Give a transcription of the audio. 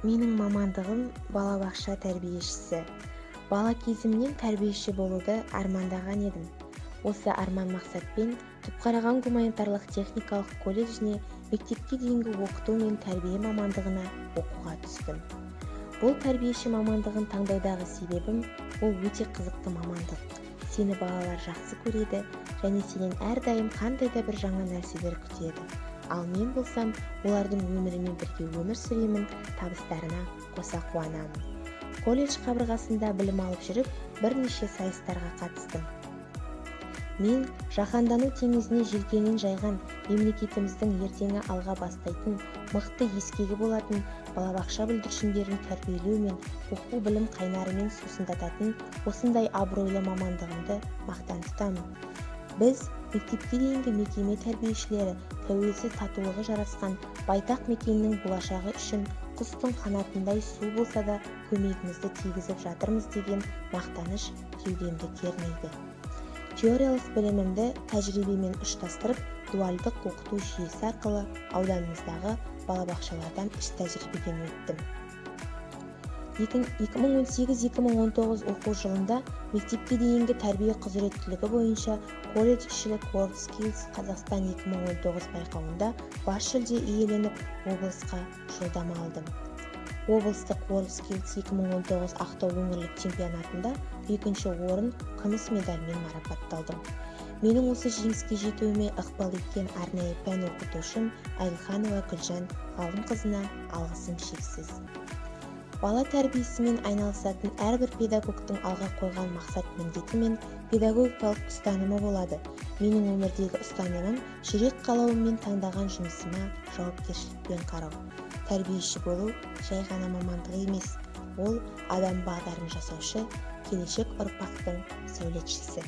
Менің мамандығым – балабақша тәрбиешісі. Бала кезімнен тәрбиеші болуды армандаған едім. Осы арман мақсатпен Түпқараған гуманитарлық техникалық колледжіне мектепке дейінгі оқыту мен тәрбие мамандығына оқуға түстім. Бұл тәрбиеші мамандығын таңдаудағы себебім – ол өте қызықты мамандық. Сені балалар жақсы көреді және сенен әрдайым қандай да бір жаңа нәрселер күтеді. Ал мен болсам, олардың өмірімен бірге өмір сүремін, табыстарына қоса қуанамын. Колледж қабырғасында білім алып жүріп, бірнеше сайыстарға қатыстым. Мен жаһандану теңізіне желкенін жайған мемлекетіміздің ертеңі алға бастайтын мықты ескегі болатын балабақша бүлдіршіндерін тәрбиелеу мен оқу білім қайнарымен сусындататын осындай абыройлы мамандығымды мақтан тұтамын. Біз, мектепке дейінгі мекеме тәрбиешілері, тәуелсіз, татулығы жарасқан байтақ мекеннің болашағы үшін құстың қанатындай су болса да көмегімізді тигізіп жатырмыз деген мақтаныш кеудемді кернейді. Теориялық білімімді тәжірибемен ұштастырып, дуальдық оқыту жүйесі арқылы ауданымыздағы балабақшалардан іс тәжірибеден өттім. 2018-2019 оқу жылында мектепке дейінгі тәрбие құзыреттілігі бойынша колледж ішілік WorldSkills Қазақстан 2019 байқауында бас жүлде иеленіп, облысқа жолдама алдым. Облыстық WorldSkills 2019 Ақтау өңірлік чемпионатында екінші орын, күміс медальмен марапатталдым. Менің осы жеңіске жетуіме ықпал еткен арнайы пән оқытушым Әйелханова Гүлжан Ғалымқызына алғысым шексіз. Бала тәрбиесімен айналысатын әрбір педагогтың алға қойған мақсат міндеті мен педагогикалық ұстанымы болады. Менің өмірдегі ұстанымым – жүрек қалауыммен таңдаған жұмысыма жауапкершілікпен қарау. Тәрбиеші болу жай ғана мамандық емес, ол – адам бағдарын жасаушы, келешек ұрпақтың сәулетшісі.